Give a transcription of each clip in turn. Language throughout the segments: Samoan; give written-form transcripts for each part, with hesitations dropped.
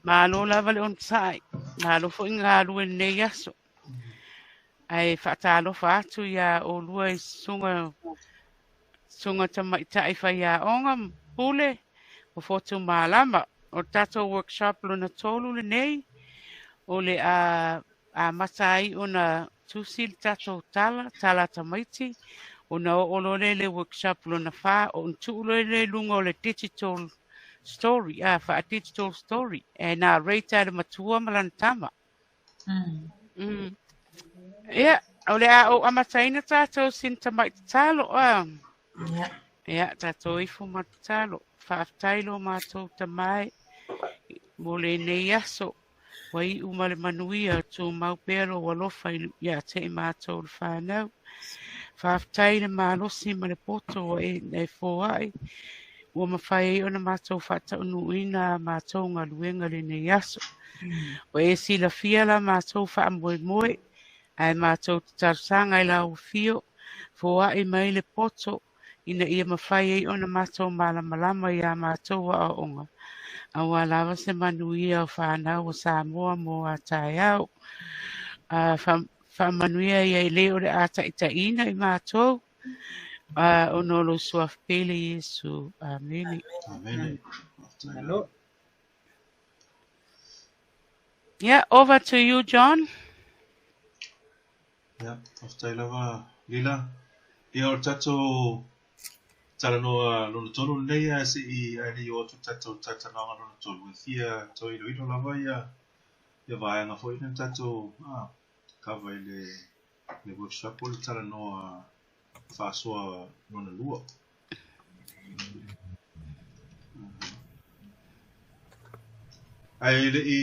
Malo lava le onosai, malo foi galue i lenei aso. Ae faatalofa atu iā oulua i susuga susuga tamaitai faiaoga ma pule o Fotu Malama. O le tatou workshop lona tolu lenei, o le a amata ai ona tusi le tatou tala, tala a tamaiti, ona oo loa lea i le workshop lona fa, ona tuu loa lea i luga o le digital story, a faa-digital story, e narrate e le matua ma lana tama. Ia, o le a ou amataina tatou sina tamai tatalo. A. Ia. Ia, tatou ifo ma tatalo. Faafetai lo matou Tama e mo lenei aso. Ua iu ma le manuia, tumau pea lou alofa ia te i matou le whānau. Faafetai i le malosi ma le poto ua e foai. Ua mafai ai ona matou faataunuuina a matou galuega i lenei aso. Ua e silafia la matou faamoemoe, ae matou te talosaga i lau afio, foai mai le poto ina ia mafai ai ona matou malamalama i a matou aoaoga, aua lava se manuia o fanau o Samoa mo a taeao. Faamanuia ia i le o le a taitaiina i matou, ona o lou suafa pele Iesu. Amene. Amene. Malo. Yeah, over to you, John. Ia, faafetai lava Lila. Ia, o le tatou talanoa lona tolu lenei ae se i ae le i oo atu i le tatou talatalanoaga lona tolu, e fia toe iloilo lava ia ia vaega foi lea na tatou cover i le le workshop o le talanoa faasoa lona lua. Ae le i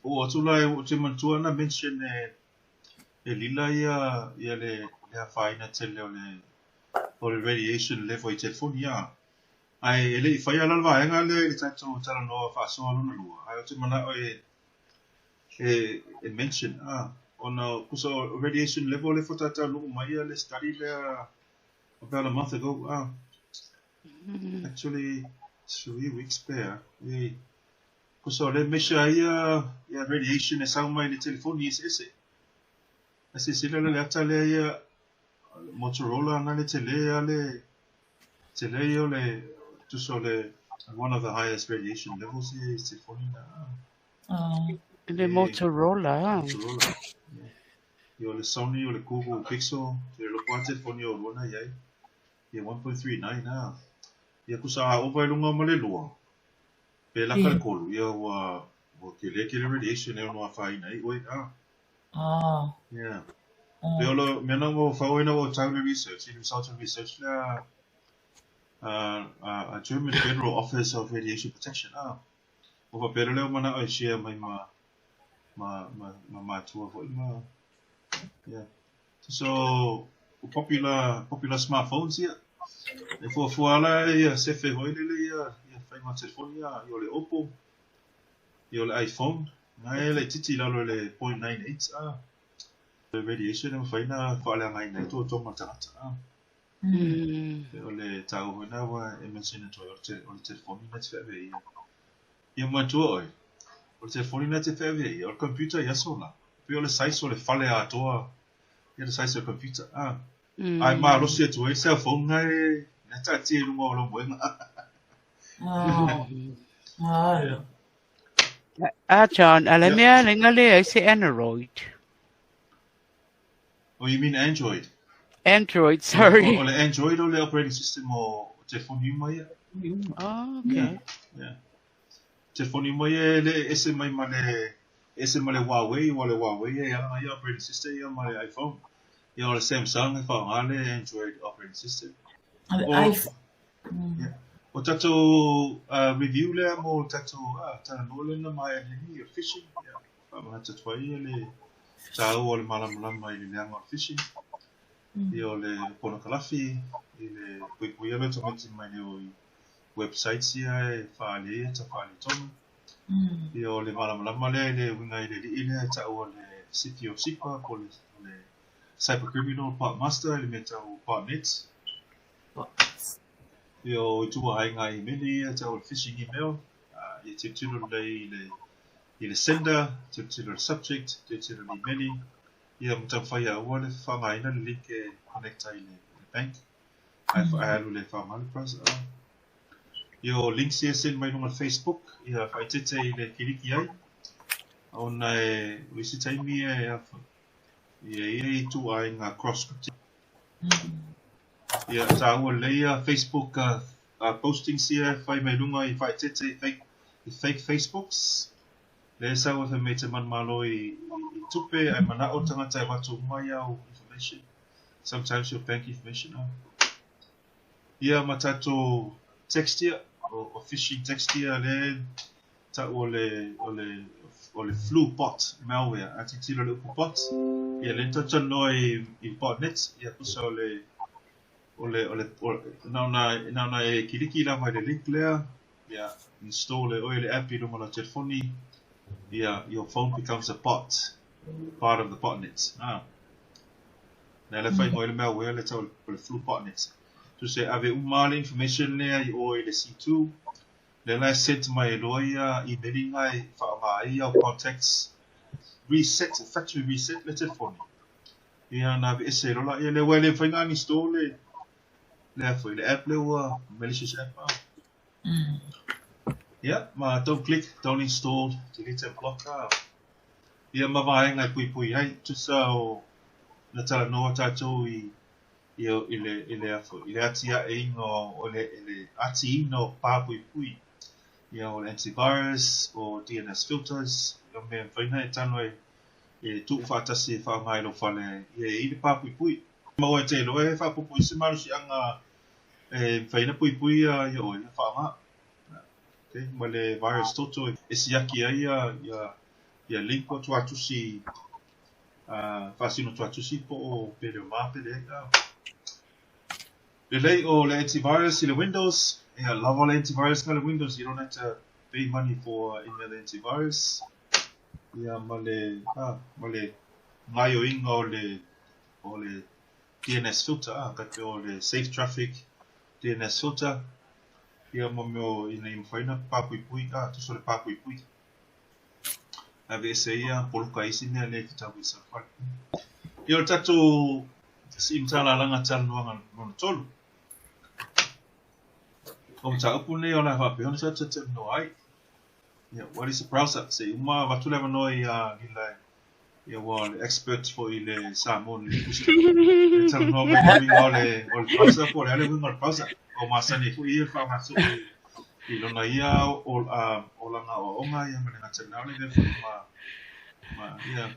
oo atu la, ou te manatua na mention e Lila ia ia le le afaina tele o le radiation level i telefoni ia. Ae e le i faia la le vaega lea i le tatou talanoa faasoa lona lua, ae ou te manao e mention ona kusa o radiation level lea faatoa taunuu mai le study lea about a month ago. Actually 3 weeks pe a. E kusa o le measure ai ia radiation e sau mai le telefoni eseese. A silasila la le ata lea ia Motorola na le tele a le tele ia o le tusa o le one of the highest radiation levels ia i telefoni na. Le Motorola. Motorola. Ia o le Sony, o le Google Pixel, te le loko a telefoni o lua na i ai. Ia 1.39 a. Ia kusa a ova i luga ma le lua. Pe laka le kolu, ia ua tele tele radiation e ono afaina ai oe a. Yeah. Pe o lo, mea na ua fau ai na ua tau le research, i le result of research lea a German Federal Office of Radiation Protection. O faapea lea o manao e share mai ma matua foi ma yeah. So popular smartphones ia. E fuafua ala ia sefe foi lele ia faiga o telefoni ia, ia o le Oppo, ia o le iPhone, na e laitiiti i lalo i le 0.98 a. Le radiation e mafai ona faaleagaina ai totoga o le tagata a. E o le taua foi na ua e mention atu ai o le telefoni na te feavea ia. Ia manatua oe, o le telefoni na te feavea ia, o le computer i aso la. Pe o le size o le fale atoa ia le size o le computer a. Ae malosi atu ai le cell phone na e na taatia i luga o lau moega. Ah, John, a le mea le nga le ai se Android. Oh, you mean Android? Android, sorry. O le Android o le operating system o telefoni uma ia. Oh, okay. Yeah. Telefoni uma ia e le ese mai ma le ese ma le Huawei, ua le Huawei e ala ia operating system ia ma le iPhone. Ia o le Samsung e faaaoga le Android operating system. Le iPhone. Yeah. O tatou review lea mo tatou talanoa lea na maea nei o phishing. Yeah. Faamanatu atu ai ia le taua o le malamalama i le leaga o le phishing. Ia o le pornography, i le puipuia le tamaiti mai le o i websites ia e faaalia ia tafaaletonu. Ia o le malamalama lea i le uiga i le alii lea e taua le sifi o SIPA po o le Cyber Criminal Bot Master i le mea tau botnet. Ia o itua ai ngā email ia e taua le phishing email. Ia tilotilo lelei i le i le sender, tilotilo i le subject, tilotilo i le imeli, ia ma taumafai ia aua le faaaogaina le link e connect ai i le bank, ae alu lea e faaaoga le browser. Ia o links ia e send mai luga o le Facebook, ia faaeteete i le kiliki ai, ona e o isi taimi e ia e i ai ituaiga cross scripting. Ia taua lelei ia Facebook postings ia e fai mai luga i faaeteete i fake, i fake Facebooks. Lea e sau e fai mai e te manumalo i tupe ae manao le tagata e avatu uma i au information. Sometimes your bank information. Ia ma tatou text ia, o phishing text ia lea e tau o le, o le, o le flu bot malware. A tilotilo i le upu bot, ia lea na talatalanoa i botnet, ia tusa o le, o le, o le, na ona, na ona e kiliki lava i le link lea, ia install e oe le app i luga o lau telefoni, ia your phone becomes a bot, part of the botnet. Ah. Na le whai le malware le tau o le flu botnet. Tusa e ave uma le information lea i oe i le C2, lea la e send mai e loa ia imeli nga e faaaoga ai au contacts, reset, factory reset le telefoni. Ia na aveese loa laia lea, aua e le mafai ona uninstall le le foi le app lea ua malicious app. Ia, ma don't click, don't install, delete and block. Ia ma vaega e puipui ai, tusa o na talanoa tatou i i le i le i le atiaeina o le i le atiina o papuipui. Ia o le antivirus, o DNS filters, ia mea e mafai ona e tago e tuu faatasi e faaaoga i lou fale, ia e i le papuipui. Maua e te iloa e faaopoopo i se malosiaga e mafai ona puipui ia oe ia faaaoga. Okay, ma le virus toto e siaki ai ia ia link o tuatusi faasino tuatusi po o pele o ma pele ai. Lelei o le antivirus i le Windows, ia lava le antivirus nga le Windows, you don't have to pay money for any other antivirus. Ia ma le ma le gaioiga o le DNS filter, ka o le safe traffic DNS filter. Ia ma mea ina ia mafai ona papuipui, tusa o le papuipui. Aveese ia poloka isi mea le fetau i sa fale. Ia o le tatou siimtalalaga talanoaga lona tolu. O mataupu nei o le a faapea ona tatou talanoa ai. Ia, what is a browser? Se i uma avatu le avanoa ia Lila, ia ua le expert foi i le Samoan linguistic. E talanoa mai le uiga o le browser po o le a le uiga o le browser. O masani foi ia le faaaoga i lona ia olaga aoaoga ia ma le gata i le mea foi ma ia.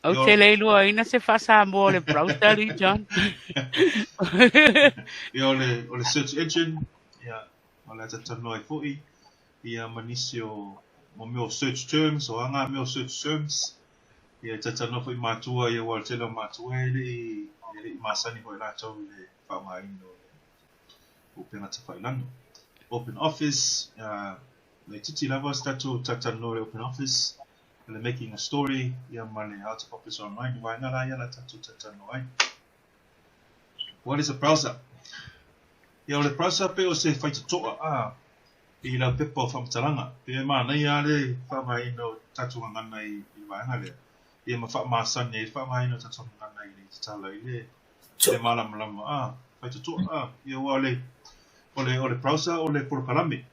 Ou te le iloaina se faa-Samoa o le browser li, John. Ia o le search engine, ia o le talatalanoa ai foi, ia ma nisi o mo mea o search terms, o aga mea o search terms. Ia e talatalanoa foi matua ia ua o le tele o matua e le i masani foi latou i le faaaogaina o le upega tafailagi. Open Office, laitiiti lava se tatou talatalanoa i le Open Office, le making a story, ia ma le how to publish online, vaega la ia la tatou talatalanoa ai. What is a browser? Ia o le browser pe o se faitotoa i lau pepa o faamatalaga. Pe e manaia le faaaogaina o tatou gagana i vaega lea. Ia ma faamasani ai le faaaogaina o tatou gagana i le tatala i le malamalama faitotoa ia ua o le browser o le polokalame.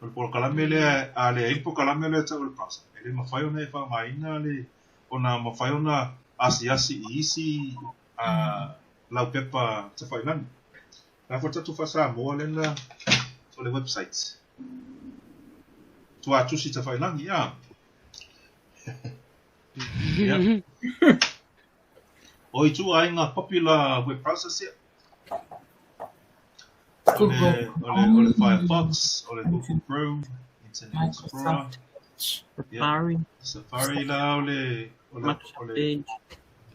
O le polokalame lea a leai le polokalame lea tau o le browser. E le mafai ona e faaaogaina le ona mafai ona asiasi i isi laupepa tafailagi. La foi tatou faa-Samoa lena o le website. Tuatusi tafailagi, ia. Ia. O ituaiga popular web browsers ia. O le, o le, o le Firefox, o le Google Chrome, Internet Explorer, Microsoft Edge, Safari, Safari la o le, Microsoft Edge.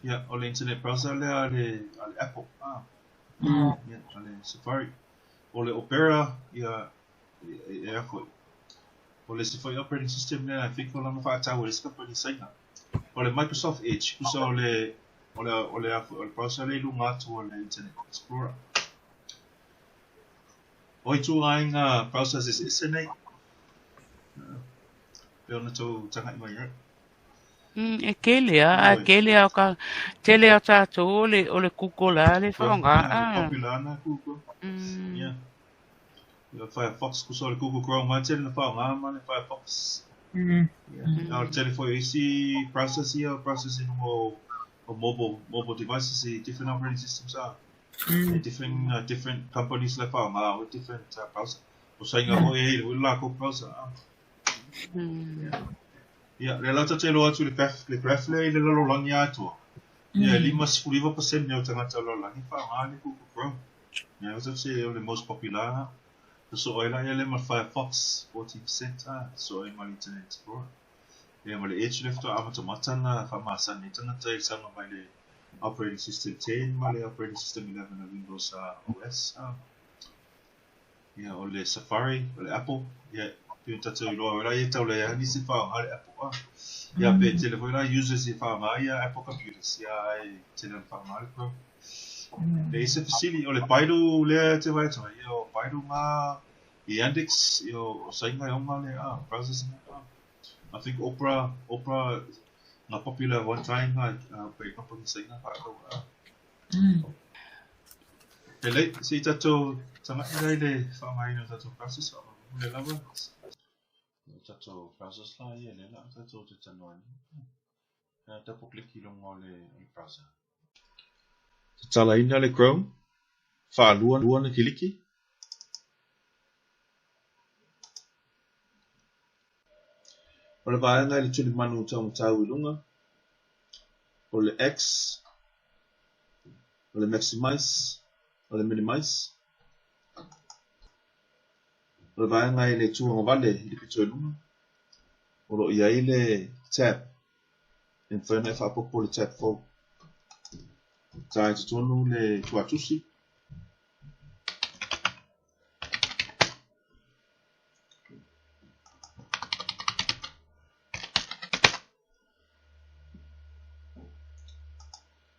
Ia, o le internet browser lea a le Apple. Ia, o le Safari. O le Opera, ia, e a foi. O le isi foi operating system lea, I think o lana faatau e le isi company Saina. O le Microsoft Edge, tusa o le browser lea i luga atu o le Internet Explorer. O ituaiga browsers eseese nei. Pei ona tou tagai mai ai. E tele a, ae Ioe. tele a o ka tele a o tatou o le Google a le Chrome, faaaoga le a. popular na Google. Yeah. Ia Firefox tusa o le Google Chrome lava e tele na faaaoga ma le Firefox. Yeah. A o le tele foi o isi browsers ia, o browsers i luga o mobile devices i different operating systems a. E different companies la e faaaoga o different browser. O Saina foi e i ai foi le latou browser a. Ia, lea la tatou te iloa atu i le graph lea i le lalolagi atoa. Ia, e 59% o tagata o le lalolagi e faaaoga le Google Chrome. Ia, o se o le most popular lena. Sosoo ai la ia lea ma le Firefox, 40% a, sosoo ai ma le Internet Explorer. Ia, ma le Edge lea faatoa amatamata ona faamasani ai tagata i le sauga mai le operating system 10 ma le operating system 11 o Windows OS. Ia, o le Safari, o le Apple, ia, pei ona tatou iloa ai la ia e tau leai lava nisi e faaaoga le Apple a. Ia, pe tele foi la users e faaaoga ia Apple computers, ia ae tele ona faaaoga le Chrome. E i ai se fesili, o le Baidu lea e te vaai atu ai, ia o Baidu ma Yandex, ia o Saina e ona le browsers na. I think Opera na popular one time pe company Saina faatau. E lelei, se i tatou tagai la i le faaaogaina o tatou browsers faamolemole lava. O tatou browsers la ia lea o le a tatou talanoa ai. Double click i luga o le browser. Tatalaina le Chrome, faalua ona kiliki. O le vaega i le tulimanu taumatau i luga, o le X, o le Maximize, o le Minimize. O le vaega i le tuagavale i le pito i luga, o lo o i ai le tab, e mafai ona e faaopoopo le tab fou. Ta i totonu le tuatusi.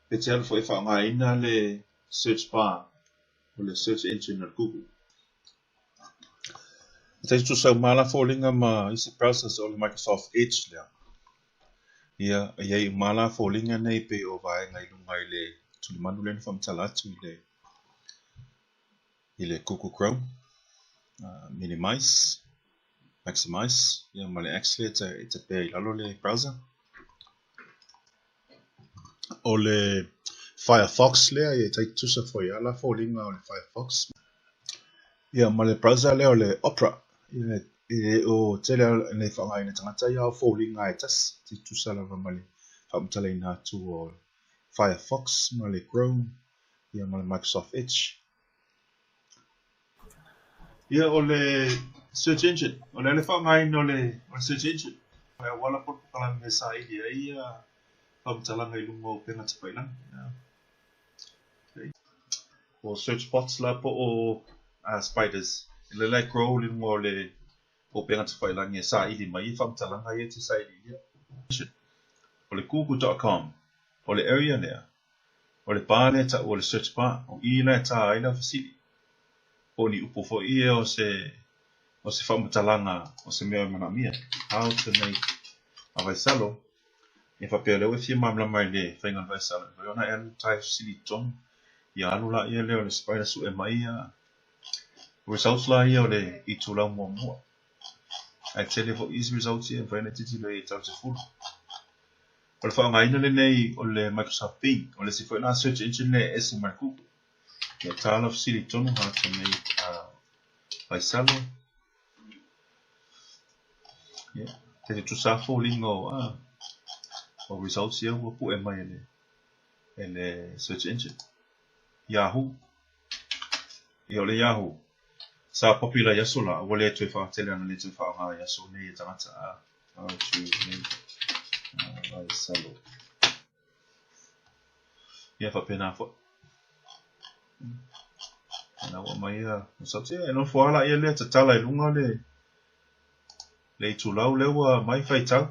E te alu foi e faaaogaina le search bar o le search engine o le Google. E tai tutusa uma lava la foliga ma isi browsers o le Microsoft Edge lea. Ia, e i ai uma lava la foliga nei pei o vaega i luga i le tulimanu lea na faamatala atu i le Google Chrome. Minimize, maximize, ia ma le X lea e tapea i lalo le browser. O le Firefox lea e tai tutusa foi lava la foliga o le Firefox. Ia ma le browser lea o le Opera. Ia, e le o tele ina faaaogaina e tagata ia o foliga e tasi. E tutusa lava ma le faamatalaina atu o Firefox ma le Chrome ia ma le Microsoft Edge. Ia, o le search engine, o le a le faaaogaina o le search engine. O le auala po o le polokalame e saili ai ia faamatalaga i luga o upega tafailagi. Okay. O search bots la po o spiders, e lea la e crawl i luga o le upega tafailagi e saili mai ia faamatalaga ia e te sailiilia. O le google.com, o le area lea, o le bar lea e tau o le search bar, o i la e tā ai lau fesili. Po o ni upu foi ia o se faamatalaga o se mea e manaomia. How to make a vaisalo. E faapea lea ua e fia malamalama i le faiga o le vaisalo. E mafai ona e alu tā i fesili i totonu. Ia alu laia lea o le spider sue mai ia results la ia o le itulau muamua. Ae tele foi isi results ia e mafai ona e tilotilo i ai tau 10. O le faaaogaina lenei o le Microsoft Bing. O le isi foi la search engine lea e ese mai le Google. Ia tā lau fesili i totonu, how to make a vaisalo. Ia, te tutusa lava foliga o results ia ua pue mai e le search engine. Yahoo. Ia, o le Yahoo. Sa popular i aso la, ua le toe faatele ana le toe faaaoga i aso nei e tagata a. How to make a vaisalo. Ia faapena foi. Na ua mai ia results ia. E nofo lava laia lea tatala i luga le itulau lea ua mai faitau.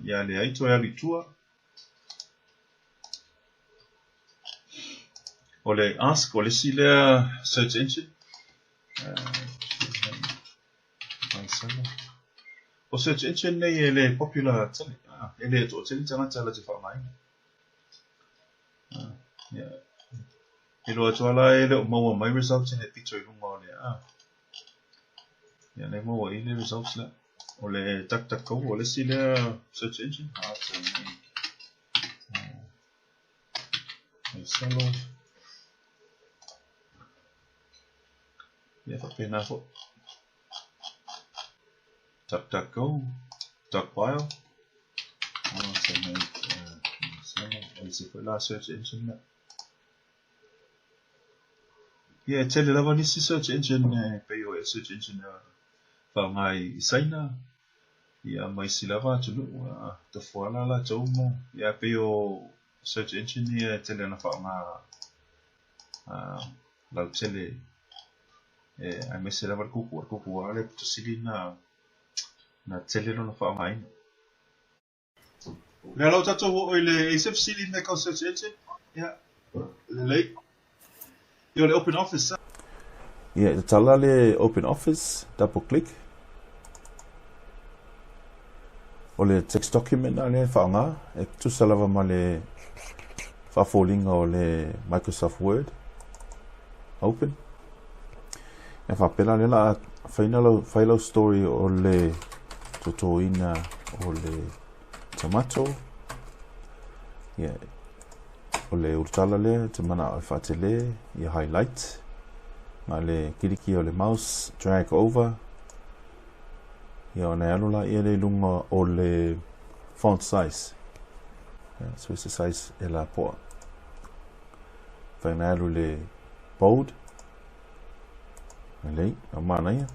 Ia leai toe alu i tua. O le Ask, o le isi lea search engine. Vaisalo. O search engine nei e le popular tele, e le toatele tagata latou te faaaogaina. Ia, e iloa atu lava la e le o maua mai results i le pito i luga o le a. Ia, lea e maua i le results lea. O le DuckDuckGo, o le isi lea search engine. Masalo. Ia, faapena foi. DuckDuckGo, DuckBio. Masalo, o le isi foi la search engine lea. Ia, e tele lava nisi search engine e pei o e search engine e faaaoga i Saina, ia ma isi lava atunuu, tofuala latou ma, ia pei o search engine ia e tele ona faaaoga lautele, e aemaise lava le Google, o le Google lava le pito sili na tele lona faaaogaina. O lea la ua tatou oo i le e i se fesili i mea tau search engine? Ia, lelei. Ia, o le Open Office. Ia, e tatala le Open Office, double click. O le text document lea e faaaoga, e tusa lava ma le faafoliga o le Microsoft Word. Open. E faapea lea la faina lau, fai lau story o le totoina o le tomato. Ia, o le ulutala lea, te mana'o e faatele, ia highlight. Ma le kiliki o le mouse, drag over. Ia, ona e alu la ia le luga o le font size. Ia, so se size e la poa. Whai alu le bold. Lelei, o manaia.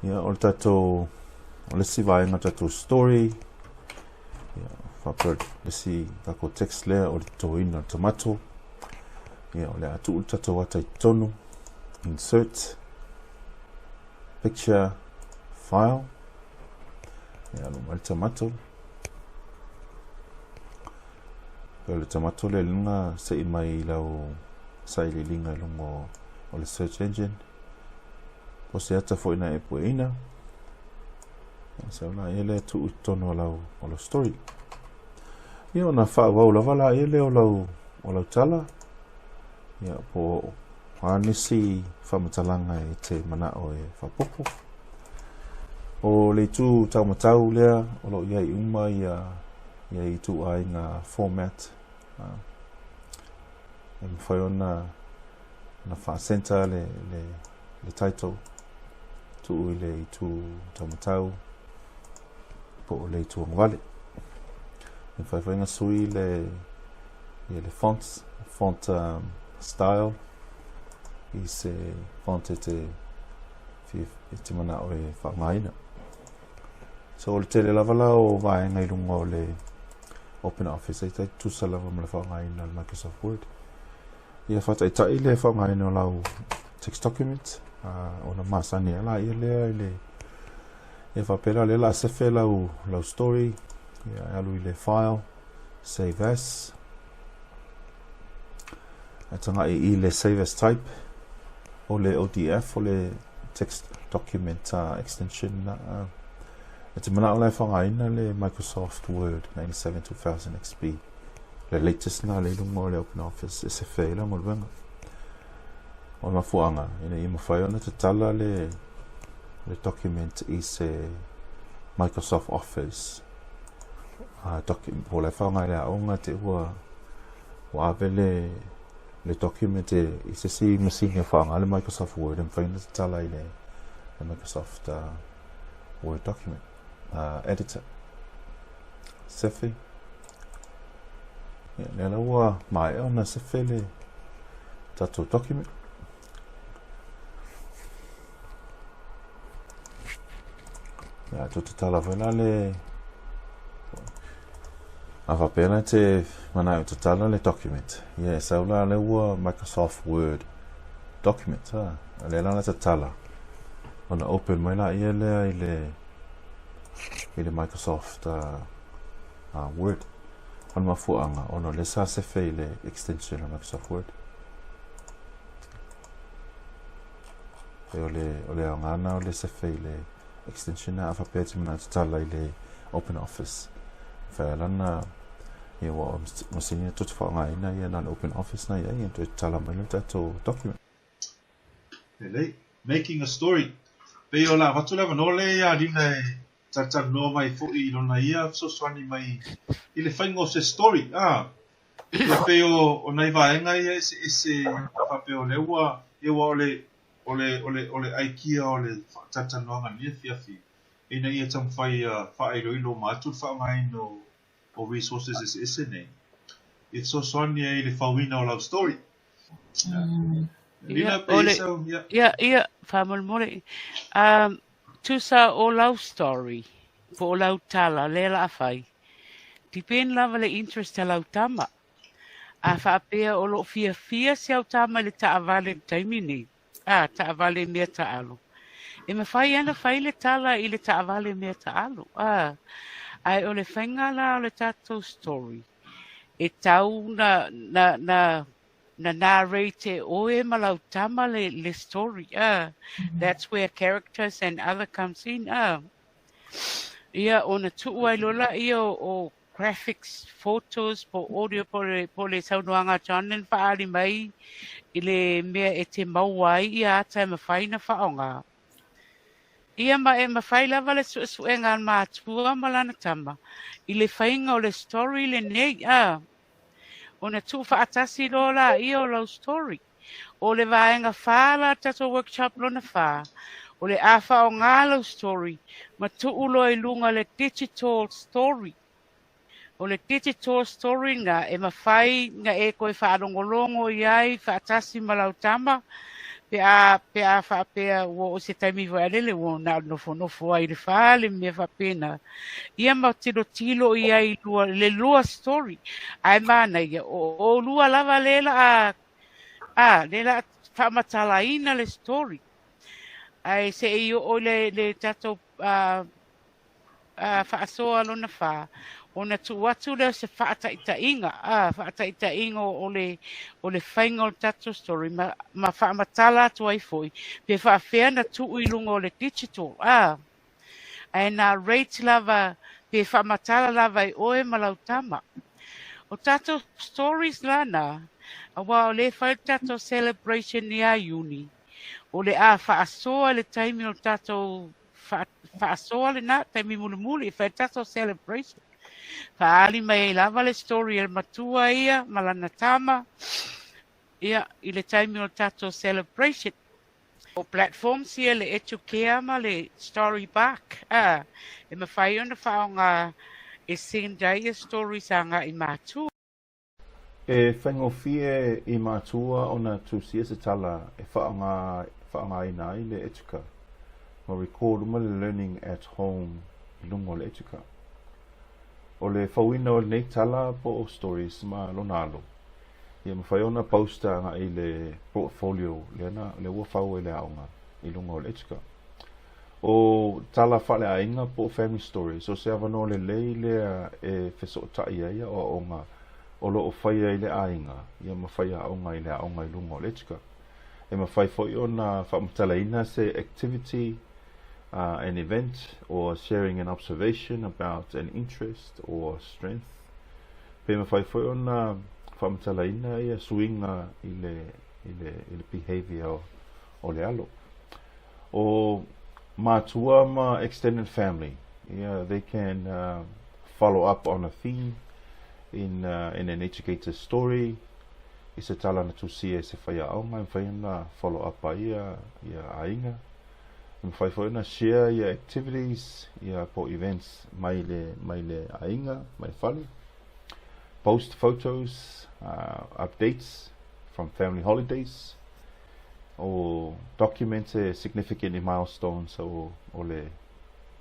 Ia, o le tatou, o le isi vaega o tatou story. Ia, faapea le isi tatou text lea o le totoina o le tomato. Ia, o le a tuu le tatou ata i totonu. Insert. Picture. File. Ia, alu mai le tomato. O le tomato lea i luga se i mai i lau sailiiliga i luga o le search engine. Po se ata foi na e pueina. Sau la ia lea tuu i totonu o lau story. Ia, ona faaauau lava la ia lea o lau tala. Ia, po o a nisi faamatalaga e te mana'o e faaopoopo. O le itu taumatau lea o loo i ai uma ia ituaiga format. E mafai ona faa-center le title, tuu i le itu taumatau po o le itu agavale. E mafai foi ona sui ia le font style i se font e te mana'o e faaaogaina. So o le tele lava la o vaega i luga o le Open Office e tai tusa lava ma le faaaogaina o le Microsoft Word. Ia faataitai le faaaogaina o lau text document, ona masani a la ia lea i le ia faapea la lea la sefe lau story. Ia, alu i le File, Save As, e tagai i le Save As Type, o le ODF, o le text document extension. E te mana'o la e faaaogaina le Microsoft Word 97 2000 XP, le latest na le luga o le Open Office e sefe ai la galuega. O le mafuaaga ina ia mafai ona tatala le document i se Microsoft Office document po o le faaaoga i le aoga te ua ave le document i se isi masini e faaaoga le Microsoft Word, e mafai ona tatala i le Microsoft Word document editor. Sefe. Ia, lea la ua maea ona sefe le tatou document. Ia, tou tatala foi la le a faapea la te mana'o tatala le document. Ia, e sau la le ua Microsoft Word document ha. Lea la la tatala. Ona open mai la ia lea i le Microsoft Word. O le mafuaaga ona o lea sa sefe i le extension o Microsoft Word. E o le aoga o le sefe i le extension lena a faapea e te manao e tatala i le Open Office. E mafai lava la ona ia aua o masini na tou te faaaogaina ia na o le Open Office na i ai, ia ona toe tatala mai lea o le tatou document. Lelei. Making a story. Pei o le a avatu le avanoa lea ia Lina e talatalanoa mai foi i lona ia fesoasoani mai i le faiga o se story. Ah, ia pei o, o nai vaega ia eseese a faapea o lea ua, ia ua o le, o le, o le, o le aikia o le faatalatalanoaga i lenei afiafi, ina ia taumafai ia faailoilo uma atu le faaaogaina o, o resources eseese nei, e fesoasoani ai i le fauina o lau story. Lina, Ia, pei o le, sau, ia. ia, ia, faamolemole. Um, tusa o lau story, po o lau tala, lea la a fai. Depend lava le interest a lau tama. A faapea o loo fiafia si au tama i le taavale i le taimi nei, a, taavale mea taalo. E mafai ana fai le tala i le taavale mea taalo, a. Ae o le faiga la o le tatou story, e tau na, na, na, na narrate e oe ma lau tama le, le story, a. That's where characters and other comes in, a. Ia, ona tuu ai loa laia o, o graphics, photos, po o audio, po le, po le saunoaga a John na faaali mai i le mea e te maua ai ia ata e mafai ona faaaoga. Ia ma e mafai lava le suesuega a le matua ma lana tama i le faiga o le story lenei, a. Ona tuufaatasi loa laia o lau story. O le vaega 4 la tatou workshop lona 4, o le a faaaoga lau story ma tuu loa i luga le digital story. O le digital story na e mafai na e toe faalogologo i ai faatasi ma lau tama pe a pe a faapea ua oo se taimi foi alele ua na o le nofonofo ai i le fale ma mea faapena. Ia ma tilotilo i ai lua, le lua story. Ae manaia, o oulua lava le la a a le la faamatalaina le story. Ae se i oo i le, le tatou a, a, faasoa lona whā, ona tuu atu lea o se faataitaiga, a, faataitaiga o le, o le faiga o le tatou story ma, ma faamatala atu ai foi, pe faafefea na tuu i luga o le digital, a. Ae narrate lava pe faamatala lava e oe ma lau tama. O tatou stories la na, aua o lea e fai le tatou celebration ia Iuni, o le a faasoa i le taimi o le tatou faasoa lena, taimi mulimuli e fai le tatou celebration. Faaali mai ai lava le story a le matua ia ma lana tama, ia, i le taimi o le tatou celebration. O platforms ia le Educare ma le Storybark, a, e mafai ona faaaoga e send ai ia stories agai i matua. E faigofie i matua ona tusia se tala e faaaogaina ai le Educa ma record uma le Learning at Home i luga o le Educa. O le fauina o lenei tala po o stories ma lona alo, ia mafai ona post agai i le portfolio lea na lea ua fau ai le aoga i luga o le Educa. O tala faaleaiga po o family stories, o se avanoa lelei lea e fesootai ai aoaoga o lo o faia i le aiga ia ma faiaoga i le aoga i luga o le Educa. E mafai foi ona faamatalaina se activity, an event or sharing an observation about an interest or strength. Pe mafai foi ona faamatalaina ia suiga i le, i le, i le behaviour o le alo. O matua ma extended family, yeah, they can follow up on a theme in, in an educator's story, i se tala na tusia e se faiaoga, e mafai ona follow up ai ia, ia aiga. E mafai foi ona share ia activities, ia po events mai le, mai le aiga, mai le fale. Post photos, updates from family holidays, o document e significant milestones o, o le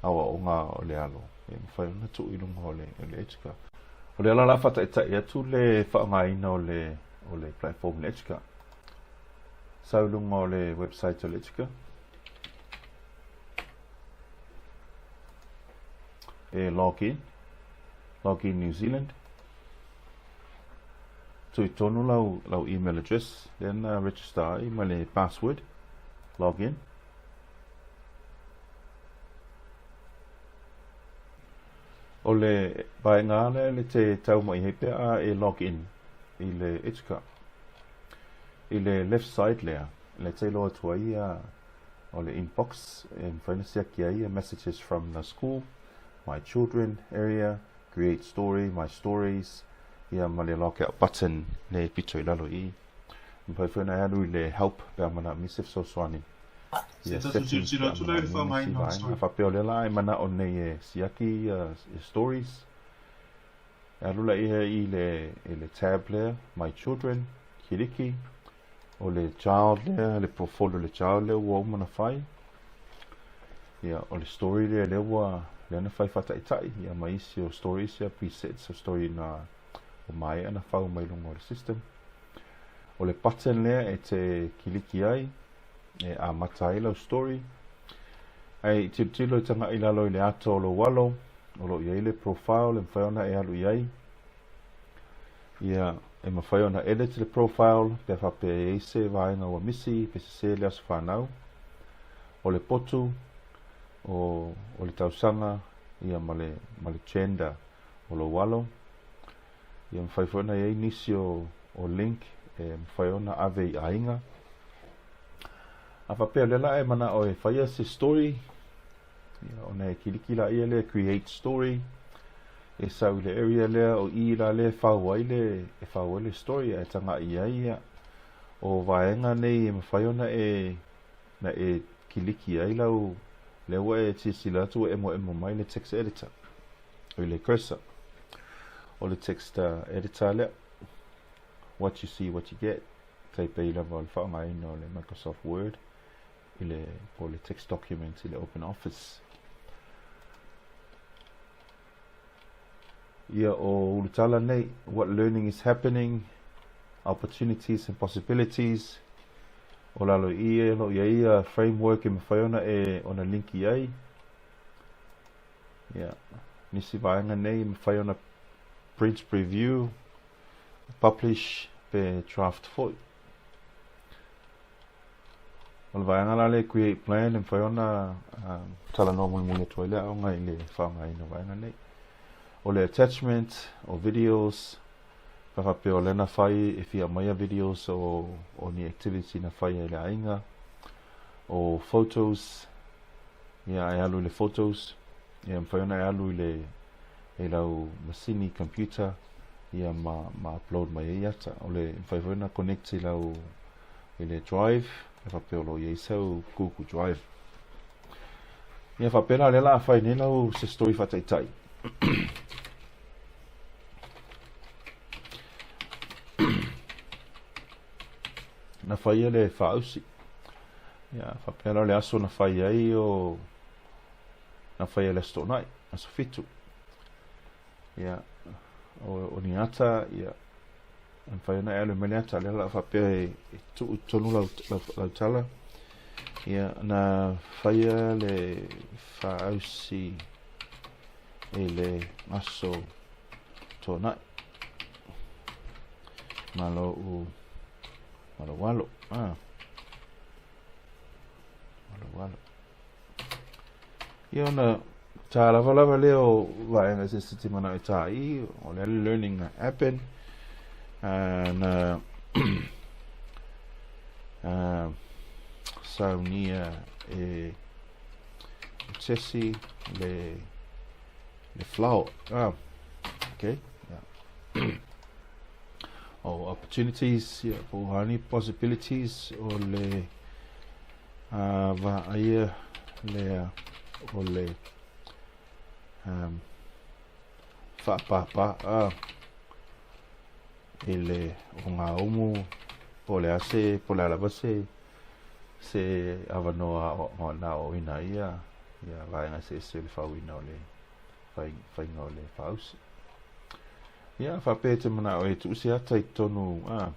aoaoga o le alo. E mafai ona tuu i luga o le, o le Educa. O le ala la faataitai atu le faaaogaina o le, o le platform le Educa. Sau i luga o le website o le Educa. E log in. Log in New Zealand. Tui tonu lau, lau email address lea na register ai ma le password. Log in. O le vaega lea le te tau mai ai pe a e log in i le Educa. I le left side lea, le te iloa atu ai ia o le inbox e mafai ona siaki ai ia messages from the school, my children area, create story, my stories, ia ma le log out button le pito i lalo i i. Mafai foi ona e alu i le help pe a manaomia se fesoasoani. Se Ia tatou settings tilotilo pe a atu la i le manaomia nisi faaaogaina o le vaega. story. A faapea o lea la e manao nei e siaki ia stories, e alu laia i le i le tab lea, my children, kiliki, o le child lea, le portfolio o le child lea ua uma ona fai. Ia, o le story lea lea ua lea na fai faataitai, ia ma isi o stories ia presets o story na ua maea ona fau mai luga o le system. O le button lea e te kiliki ai e amata ai lau story. Ae i tilotilo i taga'i i lalo i le ata o lou alo, o lo o i ai le profile e mafai ona e alu i ai. Ia, e mafai ona edit le profile pe a faapea e i ai se vaega ua misi pe sese le aso fanau. O le potu, o, o le tausaga, ia ma le, ma le gender o lou alo. Ia mafai foi ona i ai nisi o, o link e mafai ona ave i aiga. A faapea o lea la e manao e faia se story, ia, ona e kiliki laia lea create story, e sau i le area lea o i la lea e fau ai le, e fau ai le story ae taga'i i ai ia. O vaega nei e mafai ona e, na e kiliki ai lau, lea ua e silasila atu ua emoemo mai le text editor, oi le cursor. O le text editor lea, what you see, what you get, tai pei lava o le faaaogaina o le Microsoft Word i le, po o le text document i le Open Office. Ia o ulutala nei, what learning is happening, opportunities and possibilities, o lalo i e lo i ai ia framework e mafai ona e ona linki ai. Ia, nisi vaega nei e mafai ona print preview, publish pe draft foi. O le vaega la lea create plan e mafai ona talanoa mulimuli atu ai le aoga i le faaaogaina o vaega nei. O le attachment o videos, ka faapea o lea na fai e fia aumaia videos o, o ni activity na faia e le aiga, o photos, ia e alu i le photos, ia e mafai ona e alu i le i lau masini computer ia ma, ma upload mai ai ata. O le mafai foi ona connect i lau i le drive, e faapea o lo o i ai sau Google Drive. Ia faapea la lea la a fai nei lau se story faataitai. Na faia le faausi. Ia faapea la o le aso na fai ai o na faia le Aso Toonai, aso 7. Ia o, o ni ata, ia e mafai ona e alu mai le ata lea la faapea e, e tuu i totonu lau, lau, lau tala. Ia na faia le faausi i le aso Toonai. Ma lou ma lou alo. Ah. Ma lou alo. Ia ona tā lava lava lea o vaega eseese te manao e tā i, o le learning na happen, na saunia e Jesse le, le flower. Ah, okay. Yeah. O opportunities, yeah, po o a ni possibilities o le A vaaia lea o le um, faapāpā i le o ngā umu po o le a se, po o le a lava se, se avanoa o, na aoaoina ai ia, ia vaega eseese o le fauina o le faiga o le faausi. Ia, faapea e te manao e tuu se ata i totonu, a,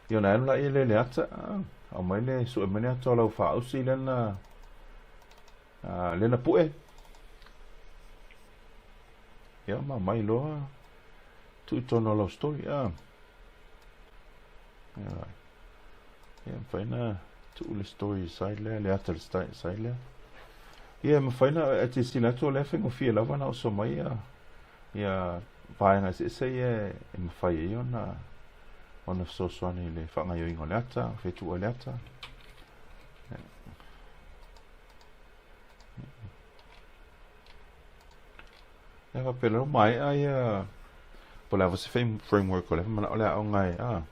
Ia ona alu laia lea i le ata, aumai le, sue mai le ata o lau faausi lea na, lea na pue. Ia ma aumai loa, tuu i totonu o lau story. Ia, ia mafai ona tuu le story side lea, le ata le side lea. Ia, e mafai ona e silasila atu o lea e faigofie lava ona oso mai ia ia vaega eseese ia e mafai ai ona ona fesoasoani i le faagaoioiga o le ata, fetuua i le ata. Ia faapea lea ua maea ia po o le a foi se framework o lea manao le aoga e a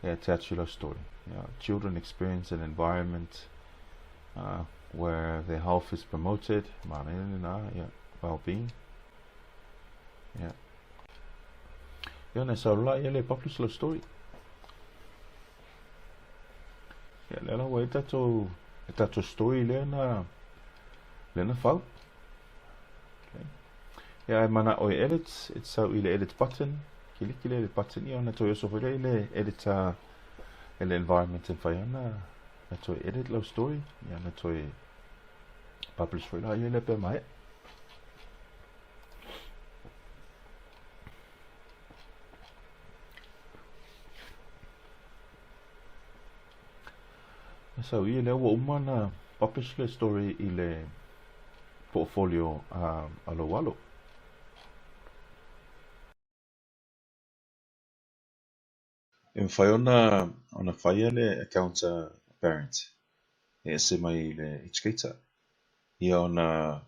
e attach i lau story. Yeah, children experience an environment where their health is promoted, manaia lena, yeah, well-being. Yeah. Ia ona e sau loa ia le publish lau story. Ia lea la ua i tatou e tatou story lea na lea na fau. Okay. Ia e mana'o e edit, e te sau i le edit button, kiliki le edit button ia ona toe oso foi lea i le editor i le environment e mafai ona na toe edit lau story, ia na toe publish foi la ia lea pe maea. Sau ia lea ua uma na publish le story i le portfolio a lou alo. E mafai ona ona faia le account a parent e ese mai i le educator. Ia ona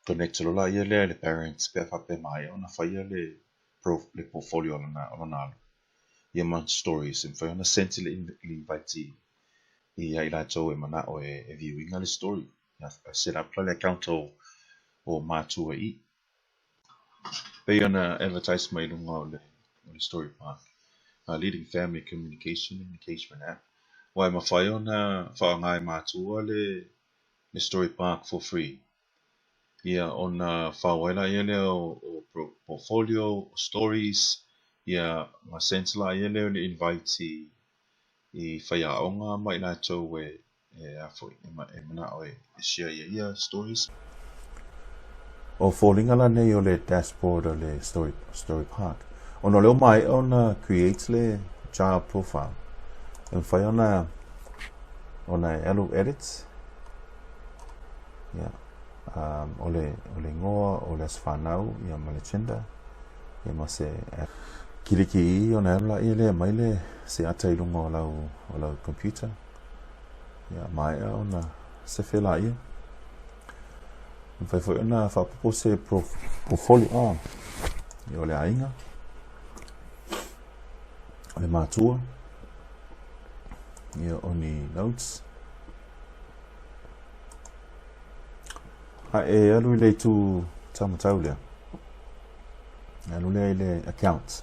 connect loa laia lea i le parent pe a faapea maea ona faia le le portfolio o lona o lona alo. Ia ma stories e mafai ona send le invite ia i latou e mana'o e view ina le story. Ia set up la le account o matua i i. Pei ona advertise mai i luga o le o le Story Park, a leading family communication and engagement app. Aua e mafai ona faaaoga e matua le le Story Park for free. Ia ona fao ai laia lea o portfolio, o stories, ia ma send laia lea o le invite i faiaoga ma i latou e e a foi e manao e share ia ia stories. O foliga la nei o le dashboard o le Story, Story Park. Ona o lea ua maea ona create le child profile. E mafai ona ona e alu edit. Yeah. O le, o le igoa, o le aso fanau, ia ma le gender, ia ma se kiliki i ona e alu laia lea e aumai le se ata i luga o lau, o lau computer. Ia, maea ona sefe laia. Mafai foi ona faaopoopo se portfolio ah, ia o le aiga, o le matua, ia o ni notes. A e alu i le itu taumatau lea. E alu lea i le account.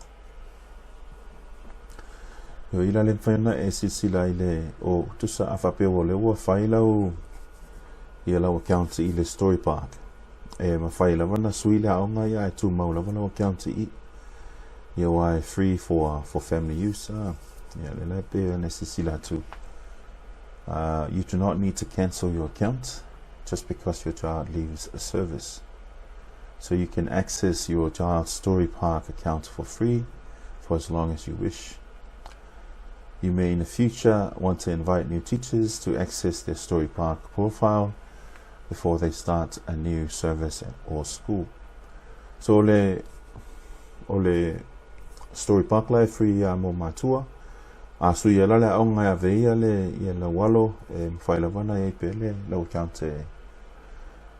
Ioe, i la le mafai ona e silasila i le o tusa a faapea ua lea ua fai lau ia lau account i le story park. E mafai lava na sui le aoga ia e tumau lava lau account i ia aua e free for family use. Ah, ia le la e pei ona e silasila atu. You do not need to cancel your account just because your child leaves a service. So you can access your child's Story Park account for free for as long as you wish. You may in the future want to invite new teachers to access their Story Park profile before they start a new service or school. So o le, o le Story Park la e free ia mo matua. A sui ia la le aoga e ave ia le, ia lau alo e mafai lava ona i ai pea le lau account e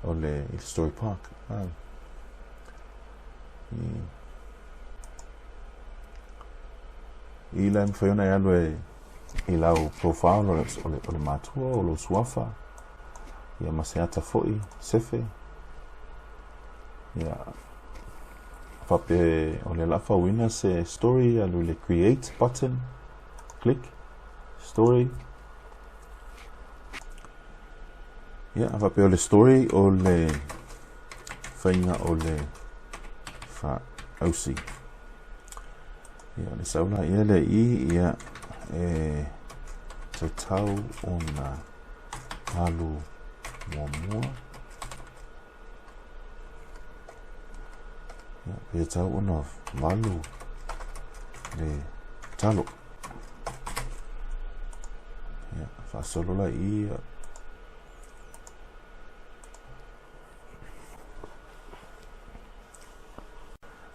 o le, i le Story Park. Ah. I, i la e mafai ona e alu e i lau profile o le, o le, o le matua o lou suafa ia ma se ata foi sefe ia faapea o le la fauina se story alu i le create button click story ia faapea o le story o le faiga o le faausi ia le sau la ia le i ia e tatau ona alu muamua Ia, pe tatau ona valu le talo. Ia, faasolo la i ia.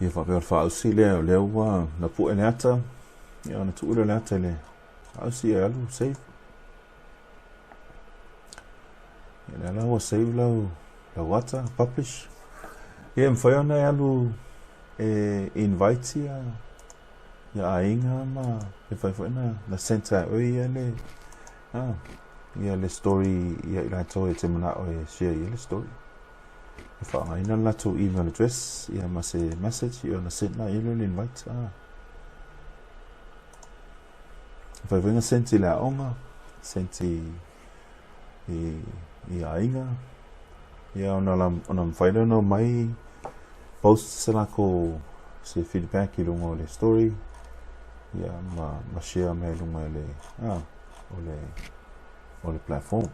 Ia faapea o le faaausi lea o lea ua na pue le ata, ia ona tuu lea o le ata i le faaausi e alu save. Ia lea la ua save lau, lau ata, publish. Ia e mafai ona e alu e invite ia, ia aiga ma e fai foi na, na send e oe ia le, ah, ia le story ia i latou e te manao e share ia le story. E faaaogaina le latou email address ia ma se message ia ona send la i le invite. Ah. E fai foi na send i le aoga, send i, i, i aiga. Ia ona, la, ona mafai lea ona omai post se lakou se feedback i luga o le story ia ma, ma share mai i luga o le, ah, o le, o le platform.